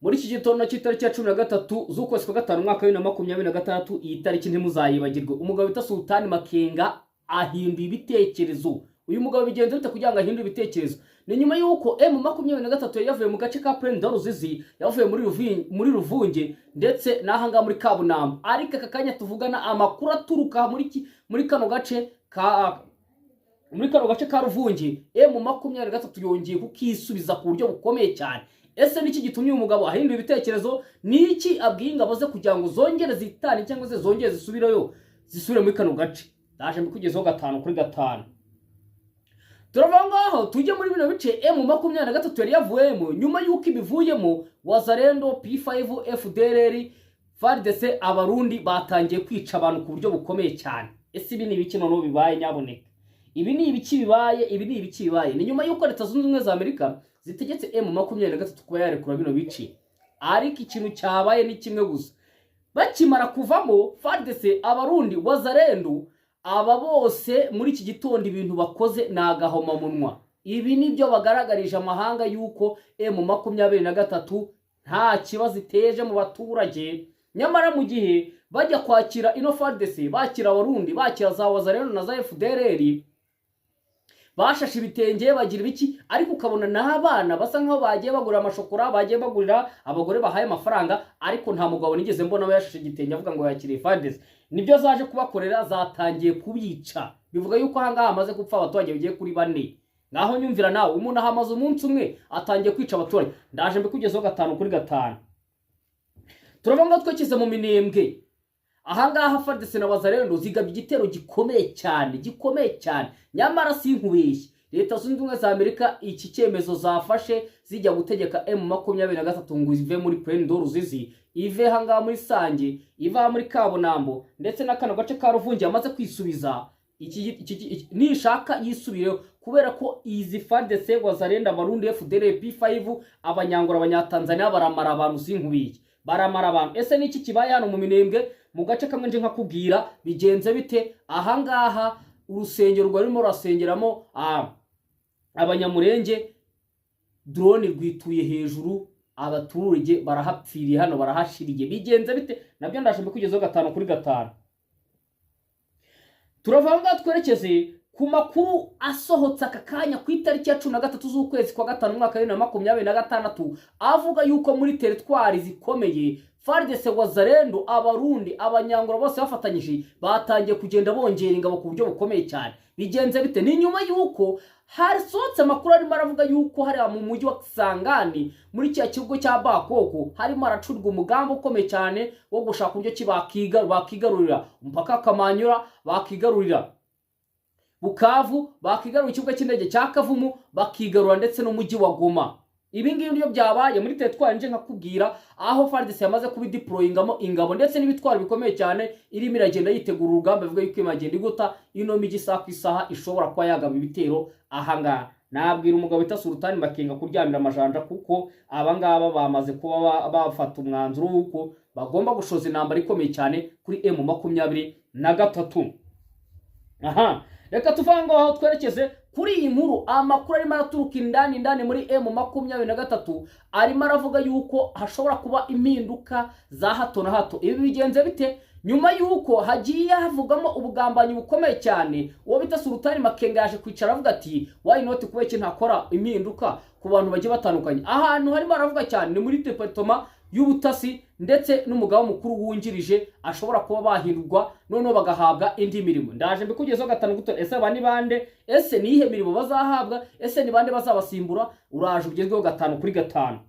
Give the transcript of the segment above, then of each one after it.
Muri iki gitondo cy'itariki ya 13 z'ukwezi kwa gatanu, umwaka wa 2026, iyi tariki ntimuzayibagirwe. Umugabo bita Sultani Makenga ahinduye ibitekerezo. Uyu mugabo bigenze bite kugira ngo ahindure ibitekerezo? Ni nyuma y'uko M23 yari yavuye mu gace ka Plaine de Ruzizi, yavuye muri Ruvunge ndetse n'ahangaha muri Kabunambo. Ariko aka kanya tuvugana, amakuru aturuka muri kano gace ka Ruvunge, M23 yongeye kukisubiza ku buryo bukomeye cyane. Ese niki gitumye uyu mugabo ahindura ibitekerezo? Niki abwiye ingabo ze kugira ngo zongere zitane cyangwa se zongere zisubireyo, zisubire muri kano gace? Ndaje mbikugezeho gatanu kuri gatanu. Turava ngaho tujye muri bino bice M23 yari yavuyemo. Nyuma y'uko ibivuyemo, Wazalendo, P5, FDLR, FARDC, Abarundi batangiye kwica abantu ku buryo bukomeye cyane. Ese ibi ni ibiki noneho bibaye? Nyaboneka, ibi ni ibiki bibaye? Ibi ni ibiki bibaye? Ni nyuma y'uko Leta Zunze Ubumwe za Amerika zitegetse M23 kuba yarekura bino bice. Ariko ikintu cyabaye ni kimwe gusa: bakimara kuvamo, FARDC, Abarundi, Wazalendo, aba bose muri iki gitondo ibintu bakoze ni agahomamunwa. Ibi ni byo bagaragarije amahanga y'uko M23 nta kibazo iteje mu baturage. Nyamara mu gihe bajya kwakira ino FARDC, bakira Abarundi, bakira za Wazalendo na za FDLR, bashashe ibitenge, bagira ibiki, ariko ukabona n'abana basa nkaho bagiye bagurira amashokora, bagiye bagurira abagore, bahaye amafaranga, ariko nta mugabo nigeze mbona we yashashe igitenge avuga ngo yakiriye FARDC. Nibyo zaje kubakorera, zatangiye kubica. Bivuga yuko ahangaha hamaze gupfa abaturage bagiye kuri bane. Ngaho nyumvira nawe, umuntu ahamaze umunsi umwe atangiye kwica abaturage. Ndaje mbikugezeho gatanu kuri gatanu. Turava ngo twekeze mu Minembwe. Ahangaha FARDC na Wazalendo zigabye igitero gikomeye cyane, gikomeye cyane. Nyamara sinkubeshye, Leta Zunze Ubumwe za Amerika iki cyemezo zafashe zijya gutegeka M23 ngo ive muri Plaine de Ruzizi, ive ahangaha muri Sange, ive aha muri Kabunambo ndetse na kano gace ka Ruvungi yamaze kwisubiza, iki nishaka yisubireho, kubera ko izi FARDC, Wazalendo, Abarundi, FDLR, P5, Abanyangora, Abanyatanzania baramara abantu. Sinkubiye, baramara abantu. Ese niki kibaye hano mu Minembwe, mu gace kamwe nje nkakubwira? Bigenze bite ahangaha? Urusengero rwari rurimo rurasengeramo Abanyamurenge, drone rwituye hejuru, abaturage barahapfiriye, hano barahashiriye. Bigenze bite? Nabyo ndaje mbikugezeho gatanu kuri gatanu. Turava aho ngaho twerekeze ku makuru asohotse aka kanya ku itariki ya 13 z'ukwezi kwa gatanu, umwaka wa 2026, avuga yuko muri teritwari zikomeye FARDC, Wazalendo, Abarundi, Abanyangura bose bafatanyije batangiye kugenda bongera ingabo ku buryo bukomeye cyane. Bigenze bite? Ni nyuma y'uko hasohotse amakuru arimo aravuga yuko hariya mu mujyi wa Kisangani, muri cya kigo cya Bakoko, harimo haracurwa umugambi ukomeye cyane wo gushaka uburyo ki bakigarurira umupaka Kamanyura, bakigarurira Bukavu, bakigarura ikibuga cy'indege cya Kavumu, bakigarura ndetse n'umujyi wa Goma. Ibi ngibi nibyo byabaye muri teritwari nje nkakubwira, aho FARDC yamaze kubideployingamo ingabo ndetse n'ibitwaro bikomeye cyane, irimo iragenda yitegura urugamba. Bivuga yuko iragenda igota ino mijyi, isaha ku isaha ishobora kuba yagaba ibitero ahangaha. Nabwira umugabo wita Sultani Makenga kuryamira amajanja, kuko abangaba bamaze kuba bafata umwanzuro w'uko bagomba gushoza intambara ikomeye cyane kuri M23. Aha reka tuve aho ngaho twerekeze kuri iyi nkuru. Amakuru arimo araturuka indani indani muri M23 arimo aravuga yuko hashobora kuba impinduka za hato na hato. Ibi bigenze bite? Nyuma y'uko hagiye havugamo ubugambanyi bukomeye cyane, uwo bita Sultani Makenga yaje kwicara avuga ati: "Why not? Kubera iki ntakora impinduka ku bantu bagiye batandukanye?" Ahantu harimo aravuga cyane ni muri département y'ubutasi ndetse n'umugaba mukuru wungirije, ashobora kuba bahindurwa noneho bagahabwa indi mirimo. Ndaje mbikugezeho gatanu guto. Ese aba ni bande? Ese ni iyihe mirimo bazahabwa? Ese ni bande bazabasimbura? Uraje ugezweho gatanu kuri gatanu.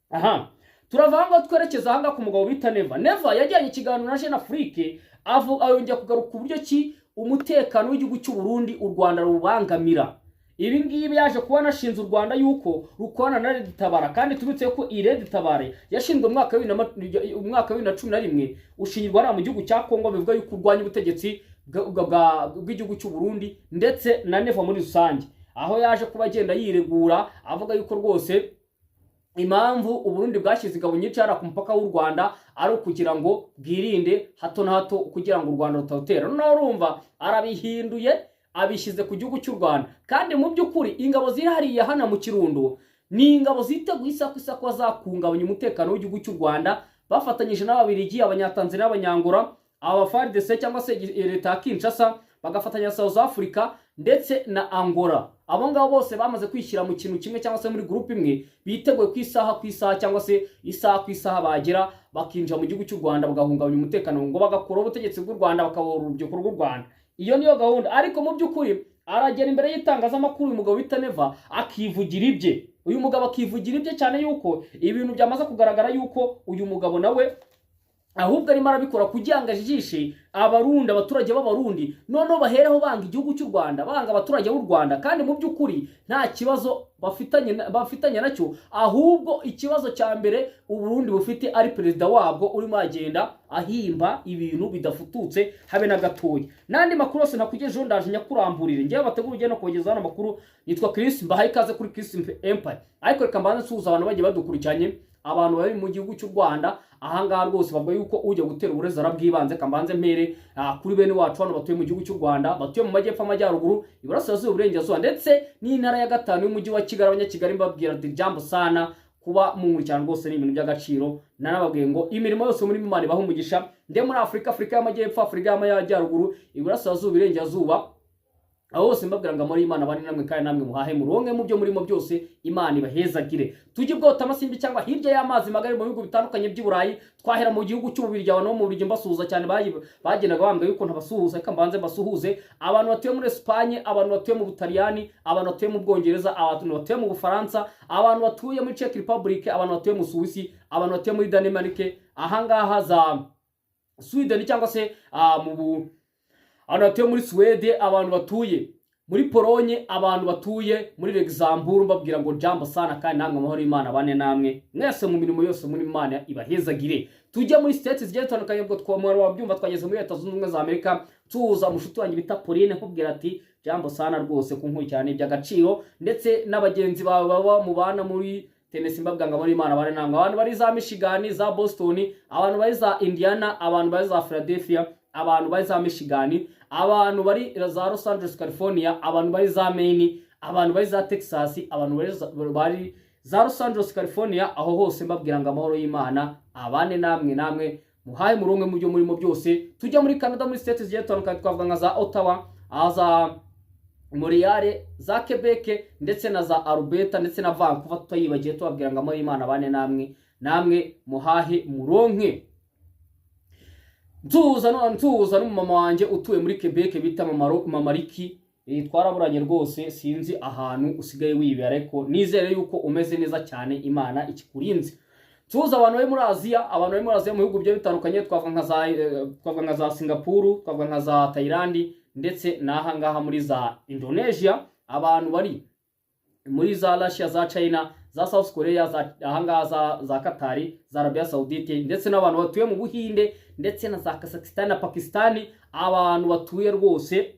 Aha turava aho ngaho twerekeza aha ngaha ku mugabo bita Neva. Neva yajyanye ikiganiro na Jeune Afrique, yongera kugaruka uburyo ki umutekano w'igihugu cy'u Burundi u Rwanda rubangamira. Ibi ngibi yaje kuba anashinze u Rwanda yuko rukorana na Red Tabara, kandi tubitse ko iyi Red Tabara yashinzwe mu mwaka wa 2011, ushingirwa hariya mu gihugu cya Kongo. Bivuga yuko urwanya ubutegetsi bw'igihugu cy'u Burundi ndetse na Neva muri rusange, aho yaje kuba agenda yiregura avuga yuko rwose impamvu Uburundi bwashyize ingabo nyinshi hariya ku mupaka w'u Rwanda ari ukugira ngo bwirinde hato na hato kugira ngo u Rwanda rutawutera. Noneho urumva arabihinduye, abishyize ku gihugu cy'u Rwanda, kandi mu by'ukuri ingabo ziri hariya hano mu Kirundo Ni ingabo ziteguye isaha ku isaha kuba zakungabanya umutekano w'igihugu cy'u Rwanda, bafatanyije n'Ababiligi, Abanyatanzania, n'Abanyangora, aba FARDC cyangwa se leta ya Kinshasa, bagafatanya na South Africa ndetse na Angola. Abo ngabo bose bamaze kwishyira mu kintu kimwe cyangwa se muri groupe imwe, biteguye ku isaha cyangwa se isaha ku isaha bagera bakinjira mu gihugu cy'u Rwanda, bagahungabanya umutekano, ngo bagakuraho ubutegetsi bw'u Rwanda, bakabohora urubyiruko rw'u Rwanda. Iyo niyo gahunda. Ariko mu by'ukuri aragera imbere y'itangazamakuru, uyu mugabo bita Neva akivugira ibye. Uyu mugabo akivugira ibye cyane yuko ibintu byamaze kugaragara yuko uyu mugabo nawe ahubwo arimo arabikora kugira ngo ajijishe Abarundi, abaturage b'Abarundi, noneho bahereho banga igihugu cy'u Rwanda, banga abaturage b'u Rwanda, kandi mu by'ukuri nta kibazo bafitanye nacyo. Ahubwo ikibazo cya mbere Uburundi bufite ari perezida wabwo urimo agenda ahimba ibintu bidafututse habe na gatoya. N'andi makuru yose nakugejeho ndaje nyakuramburire. Ngewe bategura ugenda kubagezaho ano makuru nitwa Chris, mbahaye ikaze kuri Chris Empire. Ariko reka mbanze nsuhuza abantu bagiye badukurikiranye, abantu bari mu gihugu cy'u Rwanda. Ahangaha rwose bavuga yuko ujya gutera uburezi arabwibanze. Kambanze mpere kuri bene wacu hano batuye mu gihugu cy'u Rwanda, batuye mu majyepfo, amajyaruguru, iburasirazuba, iburengerazuba ndetse n'intara ya gatanu y'umujyi wa Kigali. Abanyakigali mbabwira ati jambo sana, kuba munkurikirana rwose ni ibintu by'agaciro. Nanababwiye ngo imirimo yose muri Imana ibaha umugisha. Nde muri Afurika, Afurika y'Amajyepfo, Afurika y'Amajyaruguru, iburasirazuba, iburengerazuba, aho hose mbabwira ngo amahoro y'Imana bane namwe, kandi namwe muhahe muronke mu byo murimo byose, Imana ibahezagire. Tujye bwota amasimbi cyangwa hirya y'amazi magari mu bihugu bitandukanye by'i Burayi. Twahera mu gihugu cy'Ububirigi. Abantu bo mu Bubiligi mbasuhuza cyane, bagendaga bambwira yuko ntabasuhuza, reka mbanze mbasuhuze. Abantu batuye muri Espagne, abantu batuye mu Butaliyani, abantu batuye mu Bwongereza, abantu batuye mu Bufaransa, abantu batuye muri Czech Republic, abantu batuye mu Suwisi, abantu batuye muri Denmark, ahangaha za Sweden cyangwa se mu bu abantu batuye muri Suwede, abantu batuye muri Polonye, abantu batuye muri Luxembourg, mbabwira ngo jambo sana, kandi namwe amahoro y'Imana bane namwe mwese mu mirimo yose muri, Imana ibahezagire. Tujye muri states zigiye zitandukanye. Ubwo twamara wabyumva, twageze muri Leta Zunze Ubumwe za Amerika. Tuza mushuti wanjye bita Pauline, nkubwira ati jambo sana rwose, kunkurikirana iby'agaciro, ndetse n'abagenzi bawe baba mubana muri Tennessee, mbabwira ngo amahoro y'Imana bane namwe. Abantu bari za Michigan, za Boston, abantu bari za Indiana, abantu bari za Philadelphia, abantu bari za Michigan, abantu bari za Los Angeles, California, abantu bari za Maine, abantu bari za Texas, abantu bari za Los Angeles, California, aho hose mbabwira ngo amahoro y'Imana abane namwe, namwe muhaye muronke mu byo murimo byose. Tujya muri Canada, muri state zigiye zitandukanye, twavuga nka za Ottawa, za Montreal, za Quebec ndetse na za Alberta ndetse na Vancouver tutayibagiye, tubabwira ngo amahoro y'Imana abane namwe, namwe muhahe muronke. Ntuza n'umumama wanjye utuye muri Quebec bita Mama Riki. Twaraburanye rwose, sinzi ahantu usigaye wibera, ariko nizere yuko umeze neza cyane, Imana ikikurinze. Tuzi abantu bari muri Aziya, abantu bari muri Aziya mu bihugu bigiye bitandukanye, twavuga nka za Singapuru, twavuga nka za Thailand ndetse n'aha ngaha muri za Indonesia, abantu bari muri za Russia, za China, za South Korea, za ahangaha za Qatar, za Arabia Saudite, ndetse n'abantu batuye mu Buhinde ndetse na za Kazakhstan na Pakistan, abantu batuye rwose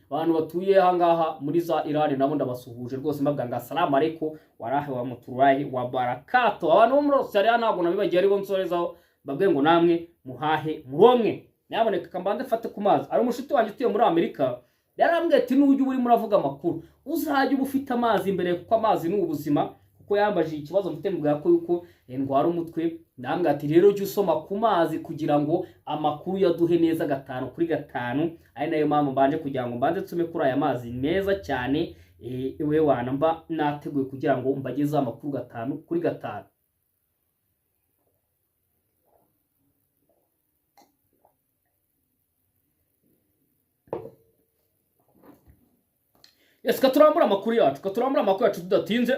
abantu batuye ahangaha muri za Iran nabo ndabasuhuje rwose, mbabwira ngo assalamu alaikum warahi wa muturahi wa barakato. Abantu bo muri Australia ntabwo nabibagiye, aribo nsorezaho, mbabwiye ngo namwe muhahe muronke. Nyaboneka kambanze mfate ku mazi. Ari umushuti wanjye utuye muri Amerika yarambwiye ati nujya uba urimo uravuga amakuru uzajya uba ufite amazi imbere, kuko amazi ni ubuzima. Kuko yambajije ikibazo mfite, mubwira ko yuko ndwara umutwe, ndambwira ati rero jya usoma ku mazi kugira ngo amakuru yaduhe neza gatanu kuri gatanu. Ari nayo mpamvu mbanje kugira ngo mbanze nsome kuri aya mazi meza cyane, iwe wana mba nateguye kugira ngo mbagezeho amakuru gatanu kuri gatanu. Yes, katurambura amakuru yacu, katurambura amakuru yacu tudatinze.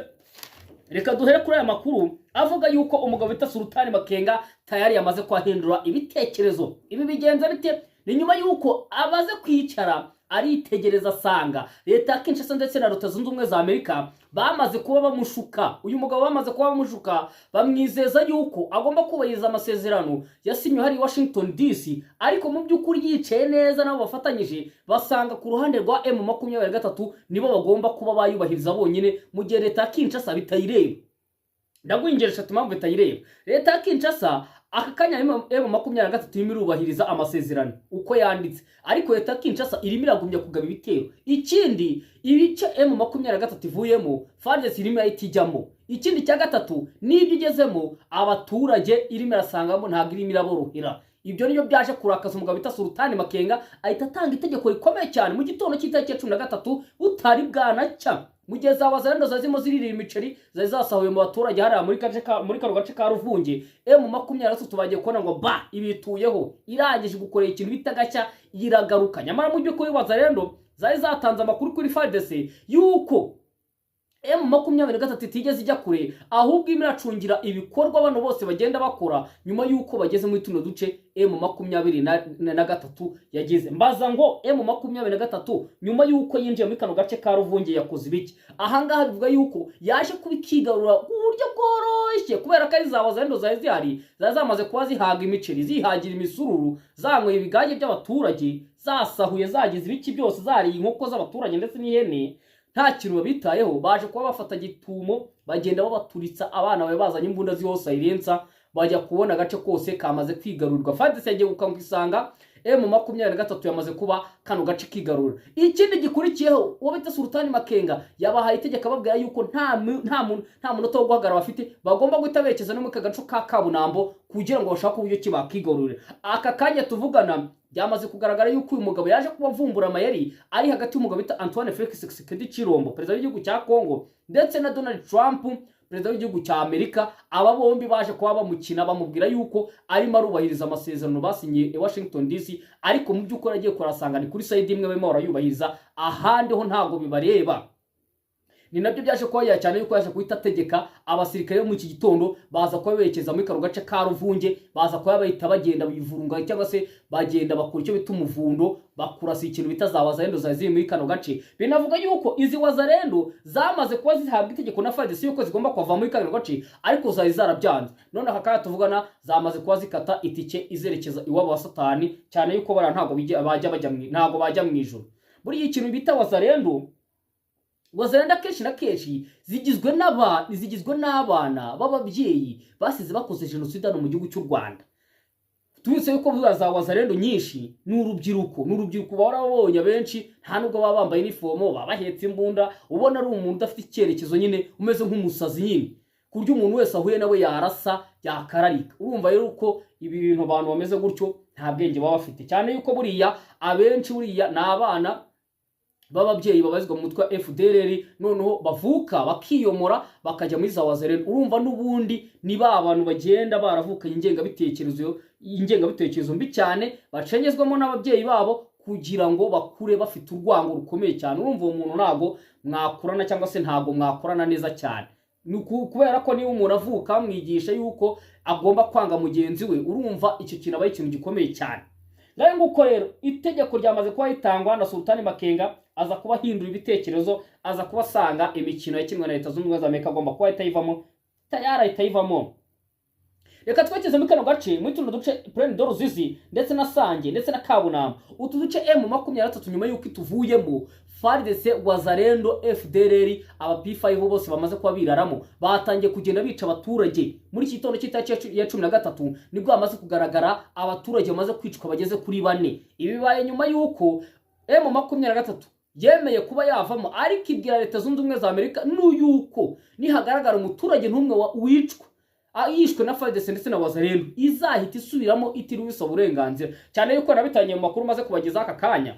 Reka duhere kuri aya makuru avuga yuko umugabo bita Sultani Makenga tayari yamaze kwahindura ibitekerezo. Ibi bigenza bite? Ni nyuma yuko amaze kwicara aritegereza, asanga leta ya Kinshasa ndetse na Leta Zunze Ubumwe za Amerika bamaze kuba bamushuka. Uyu mugabo bamaze kuba bamushuka, bamwizeza yuko agomba kubahiriza amasezerano yasinywe hari i Washington DC, ariko mu by'ukuri yicaye neza nabo bafatanyije basanga ku ruhande rwa M23 nibo bagomba kuba bayubahiriza bonyine, mu gihe leta ya Kinshasa bitayireba. Ndaguha ingero eshatu mpamvu itayireba. Leta ya Kinshasa aka kanya M23 irimo irubahiriza amasezerano uko yanditse, ariko leta ya Kinshasa irimo iragumya kugaba ibitero. Ikindi, ibice M23 ivuyemo, FARDC irimo irahita ijyamo. Ikindi cya gatatu, n'ibyo igezemo abaturage irimo irasangamo ntabwo irimo iraborohera. Ibyo nibyo byaje kurakaza umugabo bita Sultani Makenga, ahita atanga itegeko rikomeye cyane mu gitondo cy'itariki ya 13 butari bwanacya, mu gihe za Wazalendo zari zirimo ziririra imiceri zari zasahuye mu baturage hariya muri kano gace ka Ruvunge. M23 bagiye kubona ngo ba ibituyeho, irangije gukorera ikintu bita gashya, iragaruka. Nyamara mu by'ukuri Wazalendo zari zatanze amakuru kuri FARDC yuko M23 itigeze ijya kure, ahubwo irimo iracungira ibikorwa bano bose bagenda bakora nyuma y'uko bageze muri tuno duce M23 yageze. Mbaza ngo M23 nyuma y'uko yinjiye muri kano gace ka Ruvunge yakoze ibiki? Ahangaha bivuga yuko yaje kubikigarura ku buryo bworoshye, kubera ko ari za Wazalendo zari zihari, zari zamaze kuba zihaga imiceri, zihagira imisururu, zanyweye ibigage by'abaturage, zasahuye, zagize ibiki byose, zariye inkoko z'abaturage ndetse n'ihene, nta kintu babitayeho. Baje kuba bafata gitumo, bagenda babaturitsa abana bawe bazanye imbunda ziriho silencer, bajya kubona agace kose kamaze kwigarurwa. FARDC yagiye gukanguka isanga M23 yamaze kuba kano gace kigarura. Ikindi gikurikiyeho, uwo bita Sultani Makenga yabahaye itegeko ababwira yuko nta munota wo guhagarara bafite, bagomba guhita berekeza no mu gace ka Kabunambo kugira ngo bashake uburyo ki bakigarurira. Aka kanya tuvugana byamaze kugaragara yuko uyu mugabo yaje kuba avumbura amayeri ari hagati y'umugabo bita Antoine Felix Tshisekedi Tshilombo, perezida w'igihugu cya Congo, ndetse na Donald Trump, perezida w'igihugu cya Amerika. Aba bombi baje kuba bamukina, bamubwira yuko arimo arubahiriza amasezerano basinyiye i Washington DC, ariko mu by'ukuri agiye kurasanga ni kuri side imwe barimo barayubahiriza, ahandi ho ntabwo bibareba. Ni nabyo byaje kuba ya cyane yuko yaje guhita ategeka abasirikare bo mu iki gitondo baza kuba berekeza muri kano gace ka Ruvunge, baza kuba bahita bagenda bivurunga cyangwa se bagenda bakora icyo bita umuvundo, bakurasa ikintu bita za Wazalendo zari ziri muri kano gace. Binavuga yuko izi Wazalendo zamaze kuba zihabwa itegeko na FARDC yuko zigomba kuva muri kano gace, ariko zari zarabyanze. None aka kanya tuvugana zamaze kuba zikata itike izerekeza iwabo wa Satani, cyane yuko bara ntabwo bajya bajya ntabwo bajya mu ijuru. Buriya ikintu bita Wazalendo, Wazalendo akenshi na kenshi zigizwe n'abana b'ababyeyi basize bakoze jenoside hano mu gihugu cy'u Rwanda. Tubitse yuko vuba za Wazalendo nyinshi ni urubyiruko bahora babonye abenshi nta nubwo baba bambaye inifomo, baba bahetse imbunda, ubona ari umuntu udafite icyerekezo nyine, umeze nk'umusazi nyine, ku buryo umuntu wese ahuye nawe yarasa yakararika. Urumva rero uko ibi bintu, abantu bameze gutyo nta bwenge baba bafite, cyane yuko buriya abenshi buriya ni abana b'ababyeyi babarizwa mu mutwe wa FDLR, noneho bavuka bakiyomora bakajya muri za Wazalendo. Urumva n'ubundi ni ba bantu bagenda baravukanye ingengabitekerezo mbi cyane, bacengezwamo n'ababyeyi babo kugira ngo bakure bafite urwango rukomeye cyane. Urumva uwo muntu ntago mwakurana cyangwa se ntago mwakorana neza cyane. Ni kubera ko niba umuntu avuka bamwigisha yuko agomba kwanga mugenzi we, urumva icyo kintu aba ari ikintu gikomeye cyane. Ngaho nguko rero itegeko ryamaze kuba ritangwa na Sultani Makenga, aza kuba ahindura ibitekerezo, aza kuba asanga imikino yakinwe na Leta Zunze Ubumwe za Amerika agomba kuba ahita ayivamo, tayari ahita ayivamo. Reka twerekeze muri kano gace, muri tuno duce Plaine de Ruzizi ndetse na Sange ndetse na Kabunamba. Utu duce M23 nyuma y'uko ituvuyemo, FARDC, Wazalendo, FDLR, aba P5 bose bamaze kuba biraramo, batangiye kugenda bica abaturage. Muri iki gitondo cy'itariki ya 13 nibwo hamaze kugaragara abaturage bamaze kwicwa bageze kuri bane. Ibi bibaye nyuma y'uko M23 yemeye kuba yavamo, ariko ibwira Leta Zunze Ubumwe za Amerika n'uyuko nihagaragara umuturage n'umwe wicwa, yishwe na FARDC ndetse na Wazalendo, izahita isubiramo itiriwe isaba uburenganzira, cyane yuko nabitangiye mu makuru maze kubagezaho aka kanya.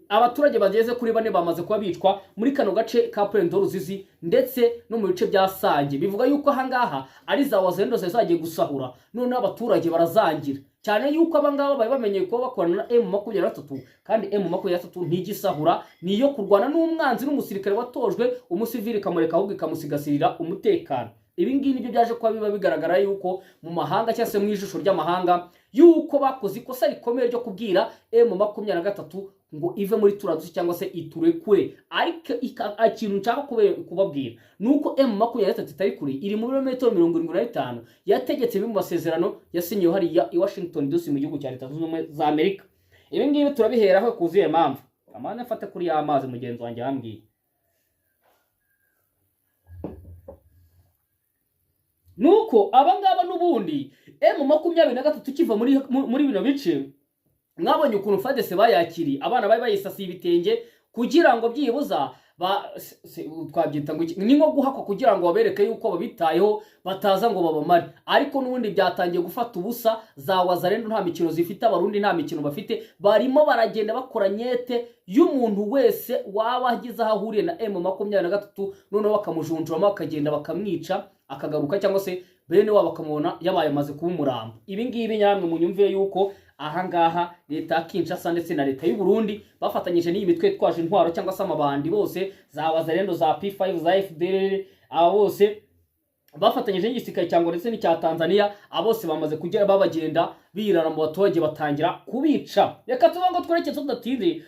Abaturage bageze kuri bane bamaze kuba bicwa muri kano gace ka Plaine de Ruzizi ndetse no mu bice bya Sange. Bivuga yuko ahangaha ari za Wazalendo zari zagiye gusahura, noneho abaturage barazangira, cyane yuko abangaba bari bamenyeye kuba bakorana na M23, kandi M23 ntigisahura, ni iyo kurwana n'umwanzi n'umusirikare watojwe, umusivili ikamureka ahubwo ikamusigasirira umutekano. Ibi ngibi nibyo byaje kuba biba bigaragara yuko mu mahanga cyangwa se mu ijisho ry'amahanga yuko bakoze ikosa rikomeye ryo kubwira M23 ngo ive muri turiya duce cyangwa se iturekure. Ariko ikintu nshaka kubabwira ni uko M23 itari kure, iri mu birometero 75 yategetse bimwe mu masezerano yasinyiwe hariya i Washington DC mu gihugu cya Leta Zunze Ubumwe za Amerika. Ibi ngibi turabiheraho ku zihe mpamvu? Amane mfate kuri ya mazi mugenzi wanjye yambwiye. Nuko abangaba n'ubundi M23 kiva muri bino bice, mwabonye ukuntu FARDC bayakiriye, abana bari bayisasiye ibitenge kugira ngo byibuza twabyita ngo iki? Ni nko guhakwa kugira ngo babereke yuko babitayeho, bataza ngo babamare. Ariko n'ubundi byatangiye gufata ubusa. Za Wazalendo nta mikino zifite, Abarundi nta mikino bafite, barimo baragenda bakora nyete y'umuntu wese waba agize aho ahuriye na M23, noneho bakamujunjuramo, bakagenda bakamwica akagaruka, cyangwa se bene wabo bakamubona yabaye amaze kuba umurambo. Ibi ngibi nyamwe munyumvire yuko ahangaha leta ya Kinshasa ndetse na leta y'u Burundi bafatanyije n'iyi mitwe itwaje intwaro cyangwa se amabandi bose, za Wazalendo, za P5, za FDLR, aba bose bafatanyije n'igisirikare cya Angola ndetse n'icya Tanzania, abo bose bamaze kugera babagenda birara mu baturage, batangira kubica. Reka tuvuge ngo twerekeze tudatinze,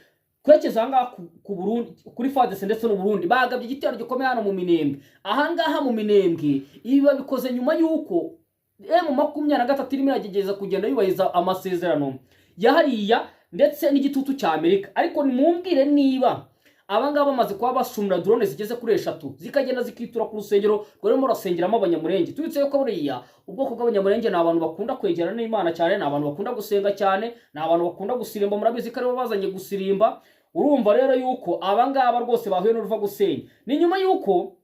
twerekeze ahangaha ku Burundi, kuri FARDC ndetse n'u Burundi. Bagabye igitero gikomeye hano mu Minembwe. Ahangaha mu Minembwe, ibi babikoze nyuma y'uko M23 irimo iragerageza kugenda yubahiriza amasezerano ya hariya ndetse n'igitutu cya Amerika. Ariko nimumbwire niba abangaba bamaze kuba bashumura drone zigeze kuri eshatu, zikagenda zikitura ku rusengero rwarimo rurasengeramo Abanyamurenge. Tubitse yuko buriya ubwoko bw'Abanyamurenge ni abantu bakunda kwegerana n'Imana cyane, ni abantu bakunda gusenga cyane, ni abantu bakunda gusirimba. Murabizi ko aribo bazanye gusirimba. Urumva rero yuko abangaba rwose bahuye n'uruva gusenya. Ni nyuma yuko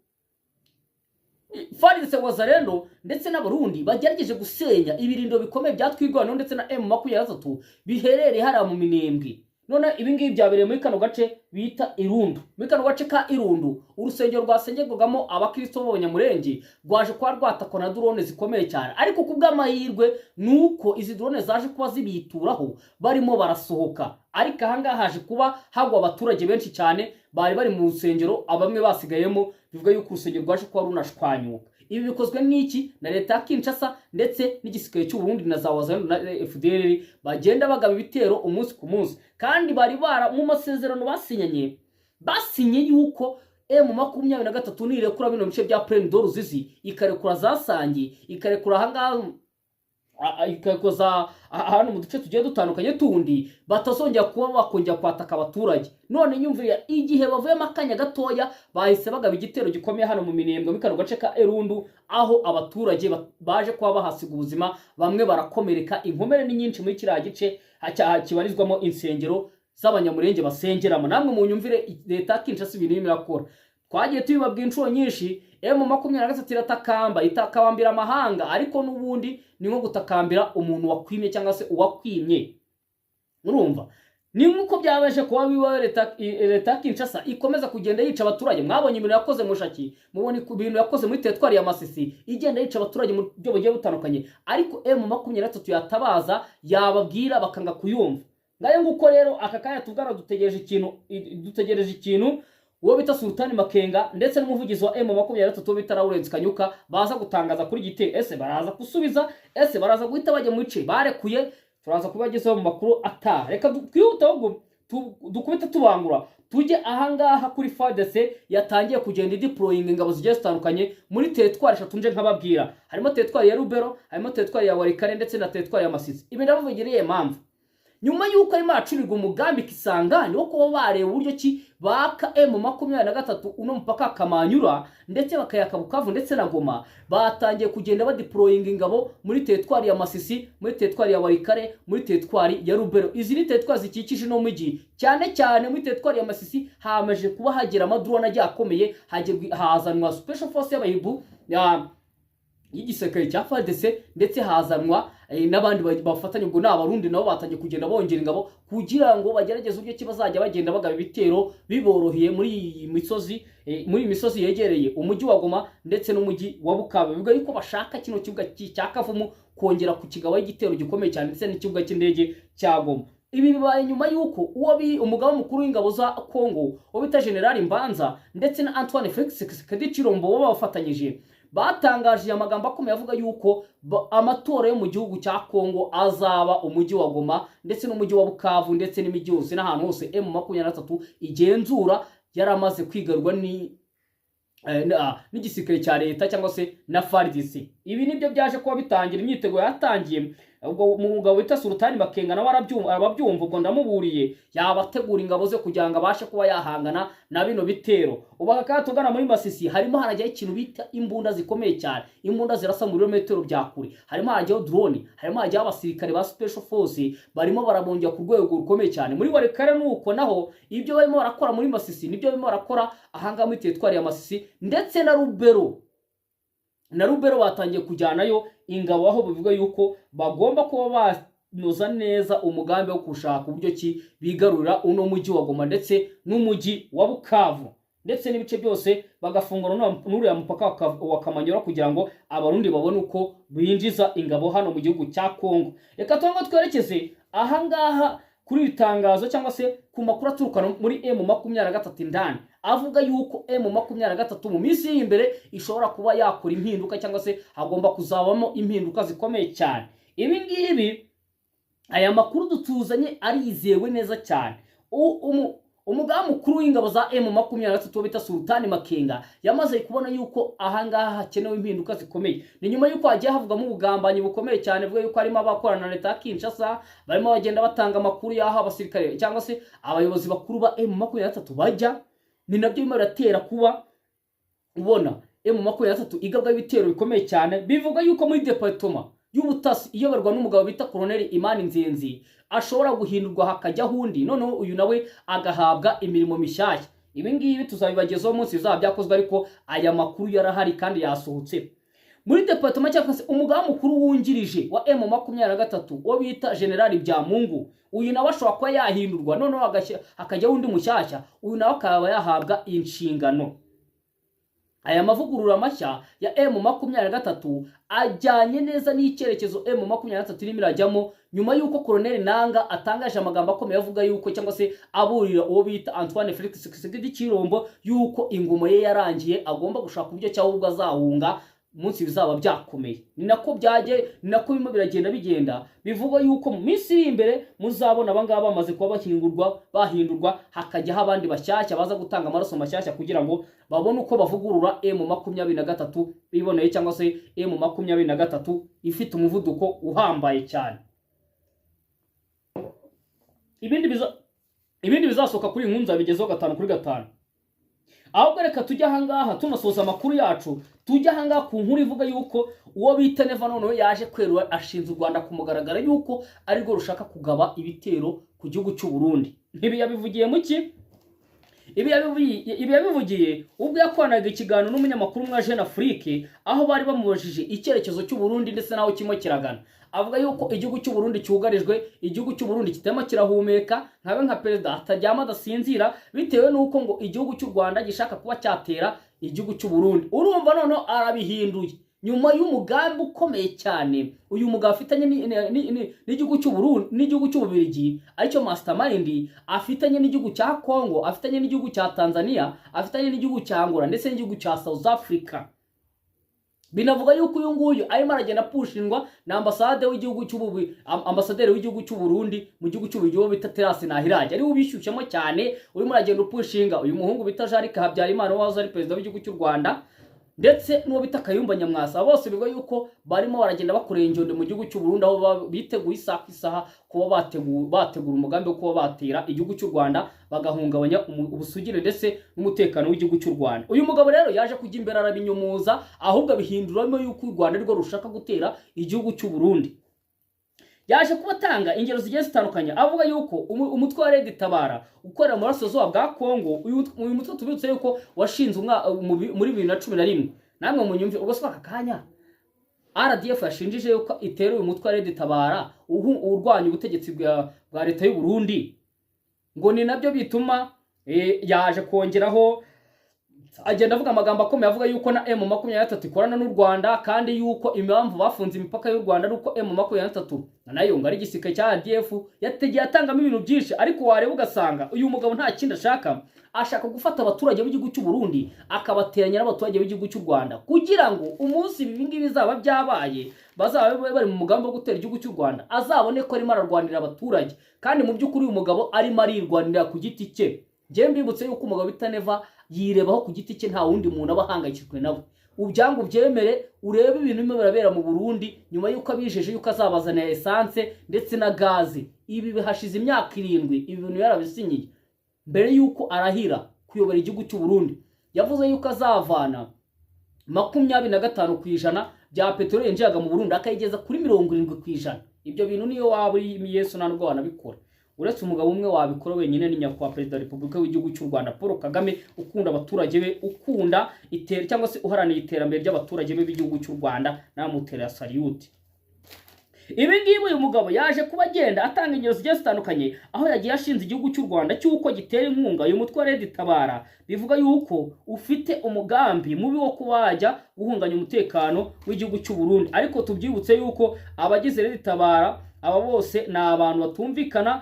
FARDC, Wazalendo ndetse n'Abarundi bagerageje gusenya ibirindo bikomeye bya Twirwaneho ndetse na M23 biherereye hariya mu Minembwe. None ibi ngibi byabereye muri kano gace bita Irundu. Muri kano gace ka Irundu, urusengero rwasengerwagamo abakristo b'Abanyamurenge rwaje kuba rwatakwa na drone zikomeye cyane, ariko ku bw'amahirwe ni uko izi drone zaje kuba zibituraho barimo barasohoka. Ariko ahangaha haje kuba hagwa abaturage benshi cyane bari bari mu rusengero, bamwe basigayemo. Bivuga yuko urusengero rwaje kuba runashwanyuka. Ibi bikozwe n'iki? Na leta ya Kinshasa ndetse n'igisirikare cy'u Burundi na za Wazalendo na FDLR, bagenda bagaba ibitero umunsi ku munsi. Kandi bari bara mu masezerano basinyanye, basinye yuko M23 nirekura bino bice bya Plaine de Ruzizi, ikarekura za Sangi, ikarekura ahangaha, ikarekura za hano mu duce tugiye dutandukanye tundi, batazongera kuba bakongera kwataka abaturage. None nyumvira, igihe bavuyemo akanya gatoya, bahise bagaba igitero gikomeye hano mu Minembwe, muri kano gace ka Erundu, aho abaturage baje kuba bahasiga ubuzima, bamwe barakomereka. Inkomere ni nyinshi muri kiriya gice kibarizwamo insengero z'Abanyamurenge basengeramo. Namwe mu nyumvire leta ya Kinshasa ibintu irimo irakora. Twagiye tubibabwira inshuro nyinshi, M23 iratakamba, itakambira amahanga, ariko n'ubundi ni nko gutakambira umuntu wakwimye cyangwa se uwakwimye. Urumva ni nk'uko byabaje kuba biba leta ya Kinshasa ikomeza kugenda yica abaturage. Mwabonye ibintu yakoze Mushaki, mubona ibintu yakoze muri teritwari ya Masisi, igenda yica abaturage mu buryo bugiye butandukanye. Ariko M23 yatabaza, yababwira, bakanga kuyumva. Ngayo nguko rero, aka kanya tuvugana dutegereje ikintu uwo bita Sultani Makenga ndetse n'umuvugizi wa M23 uwo bita Lawrence Kanyuka baza gutangaza kuri gite. Ese baraza gusubiza? Ese baraza guhita bajya mu bice barekuye? Turaza kubagezaho mu makuru ataha. Reka twihute ahubwo dukubite tubangura, tujye ahangaha kuri FARDC yatangiye kugenda ideployinga ingabo zigiye zitandukanye muri teritwari eshatu nje nkababwira. Harimo teritwari ya Rubero, harimo teritwari ya Walikale ndetse na teritwari ya Masisi. Ibi ndabavugira iyihe mpamvu? Nyuma y'uko arimo aracurirwa umugambi Kisangani wo kuba bareba uburyo ki baka M23 uno mupaka Kamanyura, ndetse bakayaka Bukavu ndetse na Goma, batangiye kugenda badeployinga ingabo muri teritwari ya Masisi, muri teritwari ya Walikale, muri teritwari ya Rubero. Izi ni teritwari zikikije uno mujyi. Cyane cyane muri teritwari ya Masisi hamaze kuba hagera amadrone agiye akomeye, hazanwa special force y'abahibu y'igisirikare cya FARDC, ndetse hazanwa n'abandi bafatanya. Ubwo ni Abarundi, nabo batangiye kugenda bongera ingabo kugira ngo bagerageze uburyo ki bazajya bagenda bagaba ibitero biboroheye muri iyi misozi yegereye umujyi wa Goma ndetse n'umujyi wa Bukavu. Bivuga yuko bashaka kino kibuga cya Kavumu kongera kukigabaho igitero gikomeye cyane, ndetse n'ikibuga cy'indege cya Goma. Ibi bibaye nyuma y'uko uwo umugaba mukuru w'ingabo za Congo uwo bita General Mbanza ndetse na Antoine Felix Tshisekedi Tshilombo bo bafatanyije batangaje amagambo akomeye avuga yuko amatora yo mu gihugu cya Congo azaba umujyi wa Goma ndetse n'umujyi wa Bukavu ndetse n'imijyi yose n'ahantu hose M23 igenzura yaramaze kwigarurwa ni n'igisirikare cya leta cyangwa se na FARDC. Ibi nibyo byaje kuba bitangira, imyiteguro yatangiye. Ubwo umugabo wita Sultani Makenga nawe arabyumva, arababyumva. Ubwo ndamuburiye, yabategura ingabo ze kugira ngo abashe kuba yahangana na bino bitero. Ubu aka kanya tugana muri Masisi harimo harajyaho ikintu bita imbunda zikomeye cyane, imbunda zirasa mu birometero bya kure. Harimo harajyaho drone, harimo harajyaho abasirikare ba special force, barimo barabongera ku rwego rukomeye cyane. Muri Walikale nuko naho ibyo barimo barakora muri Masisi nibyo barimo barakora ahangaha muri teritwari ya Masisi, ndetse na Lubero. Na Lubero batangiye kujyanayo ingabo, aho bivuga yuko bagomba kuba banoza neza umugambi wo gushaka uburyo ki bigarurira uno mujyi wa Goma ndetse n'umujyi wa Bukavu, ndetse n'ibice byose, bagafungura n'uriya mupaka wa Kamanyola kugira ngo Abarundi babone uko binjiza ingabo hano mu gihugu cya Kongo. Reka tubanze twerekeze ahangaha kuri iri tangazo cyangwa se ku makuru aturuka muri M23 indani, avuga yuko M23 mu minsi iri imbere ishobora kuba yakora impinduka, cyangwa se hagomba kuzabamo impinduka zikomeye cyane. Ibi ngibi, aya makuru dutuzanye arizewe neza cyane. Umugaba mukuru w'ingabo za M23 bita Sultani Makenga yamaze kubona yuko ahangaha hakenewe impinduka zikomeye. Ni nyuma yuko hagiye havugamo ubugambanyi bukomeye cyane, buvuga yuko harimo abakorana na leta ya Kinshasa barimo bagenda batanga amakuru y'aho abasirikare cyangwa se abayobozi bakuru ba M23 bajya. Ni nabyo birimo biratera kuba ubona M23 igabwa ibitero bikomeye cyane. Bivuga yuko muri département y'ubutasi iyoborwa n'umugabo bita Colonel Imani Nzenzi ashobora guhindurwa hakajyaho undi, noneho uyu nawe agahabwa imirimo mishyashya. Ibi ngibi tuzabibagezaho umunsi bizaba byakozwe, ariko aya makuru yarahari kandi yasohotse. Muri département cyangwa se umugaba mukuru wungirije wa M23, uwo bita General Byamungu, uyu nawe ashobora kuba yahindurwa, noneho hakajyaho undi mushyashya, uyu nawe akaba yahabwa inshingano. Aya mavugurura mashya ya M23 ajyanye neza n'icyerekezo M23 irimo irajyamo, nyuma y'uko Colonel Nanga atangaje amagambo akomeye avuga yuko, cyangwa se aburira uwo bita Antoine Felix Tshisekedi Tshilombo, yuko ingoma ye yarangiye, agomba gushaka uburyo cyangwa ubwo azahunga umunsi bizaba byakomeye. Ni nako byajye, ni nako birimo biragenda bigenda. Bivugwa yuko mu minsi iri imbere muzabona abangaba bamaze kuba bahindurwa, bahindurwa hakajyaho abandi bashyashya baza gutanga amaraso mashyashya kugira ngo babone uko bavugurura M23 biboneye, cyangwa se M23 ifite umuvuduko uhambaye cyane. Ibindi bizasohoka kuri iyi nkuru nzabigezeho gatanu kuri gatanu. Ahubwo reka tujye ahangaha tunasoza amakuru yacu, tujye ahangaha ku nkuru ivuga yuko uwo bita Neva noneho yaje kwerura, ashinze u Rwanda ku mugaragaro yuko arirwo rushaka kugaba ibitero ku gihugu cy'u Burundi. Ibi yabivugiye mu ki? Ibi yabivugiye ubwo yakoranaga ikiganiro n'umunyamakuru umwe wa Jeune Afrique, aho bari bamubajije icyerekezo cy'u Burundi ndetse n'aho kirimo kiragana. Avuga yuko igihugu cy'u Burundi cyugarijwe, igihugu cy'u Burundi kitarimo kirahumeka, nkabe nka perezida ataryama, adasinzira, bitewe n'uko ngo igihugu cy'u Rwanda gishaka kuba cyatera igihugu cy'u Burundi. Urumva noneho arabihinduye nyuma y'umugambi ukomeye cyane uyu mugabo afitanye n'igihugu cy'u Burundi n'igihugu cy'Ububirigi, aricyo mastermind afitanye n'igihugu cya Congo, afitanye n'igihugu cya Tanzania, afitanye n'igihugu cya Angola ndetse n'igihugu cya South Africa. Binavuga yuko uyu nguyu arimo aragenda apushingwa na ambasaderi w'igihugu cy'u Burundi mu gihugu cy'Ububiligi, uwo bita Terence Ntahiraja, ariwe ubishyushyamo cyane, urimo uragenda upushinga uyu muhungu bita Jean Habyarimana wahoze ari perezida w'igihugu cy'u Rwanda, ndetse n'uwo bita Kayumba Nyamwasa. Bose bivuga yuko barimo baragenda bakorera ingendo mu gihugu cy'u Burundi, aho biteguye isaha ku isaha kuba bategura umugambi wo kuba batera igihugu cy'u Rwanda, bagahungabanya ubusugire ndetse n'umutekano w'igihugu cy'u Rwanda. Uyu mugabo rero yaje kujya imbere arabinyumuza, ahubwo abihinduramo yuko u Rwanda arirwo rushaka gutera igihugu cy'u Burundi. Yaje kuba atanga ingero zigiye zitandukanye, avuga yuko umutwe wa Red Tabara ukorera mu burasirazuba bwa Kongo, uyu mutwe tubibutse yuko washinze muri 2011. Namwe munyumve, ubwo se aka kanya RDF yashinjije yuko itera uyu mutwe wa Red Tabara urwanya ubutegetsi bwa leta y'u Burundi, ngo ni nabyo bituma yaje kongeraho agenda avuga amagambo akomeye, avuga yuko na M23 ikorana n'u Rwanda, kandi yuko impamvu bafunze imipaka y'u Rwanda ari uko M23 nayo ngo ari igisirikare cya RDF. Yategeye atangamo ibintu byinshi, ariko wareba ugasanga uyu mugabo nta kindi ashaka, ashaka gufata abaturage b'igihugu cy'u Burundi akabateranya n'abaturage b'igihugu cy'u Rwanda, kugira ngo umunsi ibi ngibi bizaba byabaye, bazaba bari mu mugambi wo gutera igihugu cy'u Rwanda, azabone ko arimo ararwanira abaturage, kandi mu by'ukuri uyu mugabo arimo arirwanira ku giti cye. Njyewe mbibutse yuko umugabo bita Neva yirebaho ku giti cye, nta wundi muntu aba ahangayikishijwe nawe. Ubyange ubyemere, urebe ibintu birimo birabera mu Burundi nyuma y'uko abijeje yuko azabazanira essence ndetse na gaze. Ibi hashize imyaka 7, ibi bintu yarabisinyiye mbere y'uko arahira kuyobora igihugu cy'u Burundi. Yavuze yuko azavana 25% bya peteroli yinjiraga mu Burundi, akayigeza kuri 70%. Ibyo bintu niyo waba uri Yesu nta nubwo wanabikora, uretse umugabo umwe wabikora wenyine, ni Nyakubahwa Perezida wa Repubulika w'igihugu cy'u Rwanda Paul Kagame, ukunda abaturage be, ukunda itera cyangwa se uharanira iterambere ry'abaturage be b'igihugu cy'u Rwanda. Namutera salute. Ibi ngibi uyu mugabo yaje kuba agenda atanga ingero zigiye zitandukanye, aho yagiye ashinze igihugu cy'u Rwanda cy'uko gitera inkunga uyu mutwe wa Red Tabara, bivuga yuko ufite umugambi mubi wo kuba wajya guhunganya umutekano w'igihugu cy'u Burundi. Ariko tubyibutse yuko abagize Red Tabara aba bose ni abantu batumvikana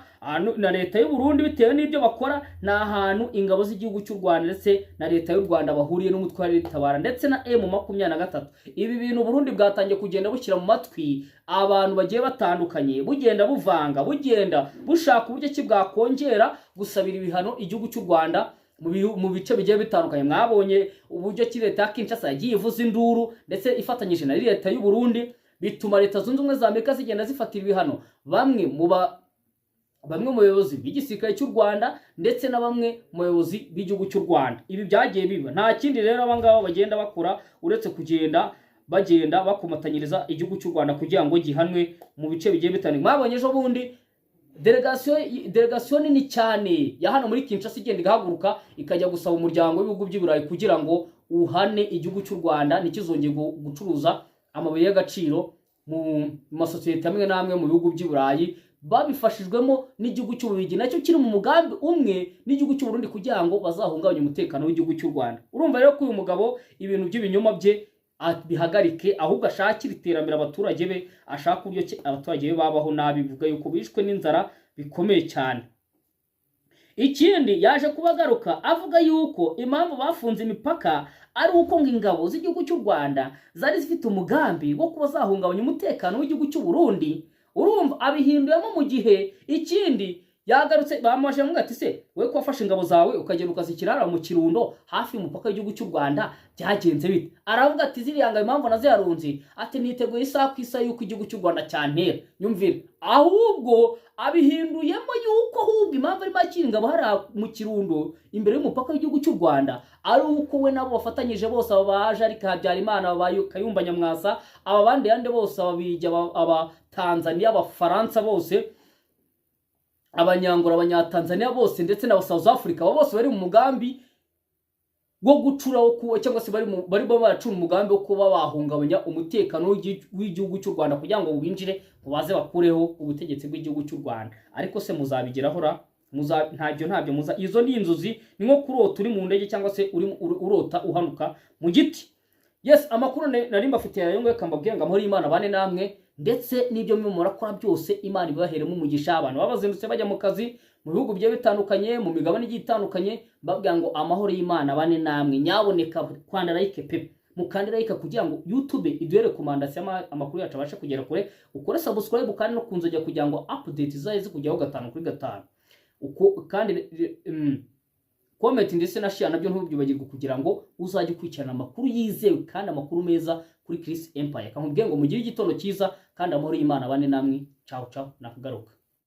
na leta y'u Burundi bitewe n'ibyo bakora. Ni ahantu ingabo z'igihugu cy'u Rwanda ndetse na leta y'u Rwanda bahuriye n'umutwe wa Red Tabara ndetse na M23. Ibi bintu Burundi bwatangiye kugenda bushyira mu matwi abantu bagiye batandukanye, bugenda buvanga, bugenda bushaka uburyo ki bwakongera gusabira ibihano igihugu cy'u Rwanda mu bice bigiye bitandukanye. Mwabonye uburyo ki leta ya Kinshasa yagiye ivuza induru ndetse ifatanyije na leta y'u Burundi, bituma Leta Zunze Ubumwe za Amerika zigenda zifatira ibihano bamwe mu bayobozi b'igisirikare cy'u Rwanda ndetse na bamwe mu bayobozi b'igihugu cy'u Rwanda. Ibi byagiye biba. Nta kindi rero aba ngaba bagenda bakora uretse kugenda bagenda bakomatanyiriza igihugu cy'u Rwanda kugira ngo gihanwe mu bice bigiye bitandukanye. Mwabonye ejo bundi délégation nini cyane ya hano muri Kinshasa igenda igahaguruka, ikajya gusaba umuryango w'ibihugu by'i Burayi kugira ngo uhane igihugu cy'u Rwanda, ntikizongere gucuruza amabuye y'agaciro mu masosiyete amwe n'amwe mu bihugu by'i Burayi, babifashijwemo n'igihugu cy'Ububiligi, nacyo kiri mu mugambi umwe n'igihugu cy'u Burundi kugira ngo bazahungabanye umutekano w'igihugu cy'u Rwanda. Urumva rero ko uyu mugabo ibintu by'ibinyoma bye abihagarike, ahubwo ashakire iterambere abaturage be, ashaka uburyo ki abaturage be babaho nabi, bivuga yuko bishwe n'inzara bikomeye cyane. Ikindi yaje kuba agaruka avuga yuko impamvu bafunze imipaka ari uko ngo ingabo z'igihugu cy'u Rwanda zari zifite umugambi wo kuba zahungabanya umutekano w'igihugu cy'u Burundi. Urumva abihinduyemo. Mu gihe ikindi yagarutse, bamaje amuga ati: "Se we ko wafashe ingabo zawe ukagenda ukazishyira mu Kirundo hafi y'umupaka w'igihugu cy'u Rwanda, byagenze bite?" Aravuga ati: "Ziriya ngabo impamvu naziyarunze," ati, "niteguye isaha ku isaha y'uko igihugu cy'u Rwanda cyantera." Nyumvire, ahubwo abihinduyemo yuko ahubwo impamvu arimo akira ingabo hariya mu Kirundo imbere y'umupaka w'igihugu cy'u Rwanda ari uko we nabo bafatanyije bose, aba baje ariko Habyarimana, aba Kayumba Nyamwasa, aba bandi yandi bose, Ababirigi, aba Tanzania, Abafaransa bose, Abanyangora, Abanyatanzania bose ndetse n'aba South Africa, abo bose bari mu mugambi wo gucura wo kuba cyangwa se barimo baracura umugambi wo kuba bahungabanya umutekano w'igihugu cy'u Rwanda kugira ngo winjire, ngo baze bakureho ubutegetsi bw'igihugu cy'u Rwanda. Ariko se muzabigeraho ra? Ntabyo muza. Izo ni inzozi, ni nko kurota uri mu ndege cyangwa se uri urota uhanuka mu giti. Yes, amakuru nari mbafitiye ayo ngayo. Mbabwira ngo amahoro y'Imana bane namwe, ndetse n'ibyo murimo murakora byose Imana ibaheremo umugisha. Abantu baba bazindutse bajya mu kazi mu bihugu bigiye bitandukanye, mu migabane igiye itandukanye, mbabwira ngo amahoro y'Imana bane namwe. Nyaboneka kwanda like pe, mukande like kugira ngo YouTube iduhe recommandation, amakuru yacu abashe kugera kure. Ukore subscribe kandi no kunzogera kugira ngo update zaje zikujyaho gatanu kuri gatanu. Uko kandi comment ndetse na share nabyo ntubyibagirwe, kugira ngo uzajye ukurikirana amakuru yizewe kandi amakuru meza kuri Chris Empire. Kamubwiye ngo mugire igitondo cyiza kandi amahoro y'Imana bane namwe. Ciao ciao, nakagaruka.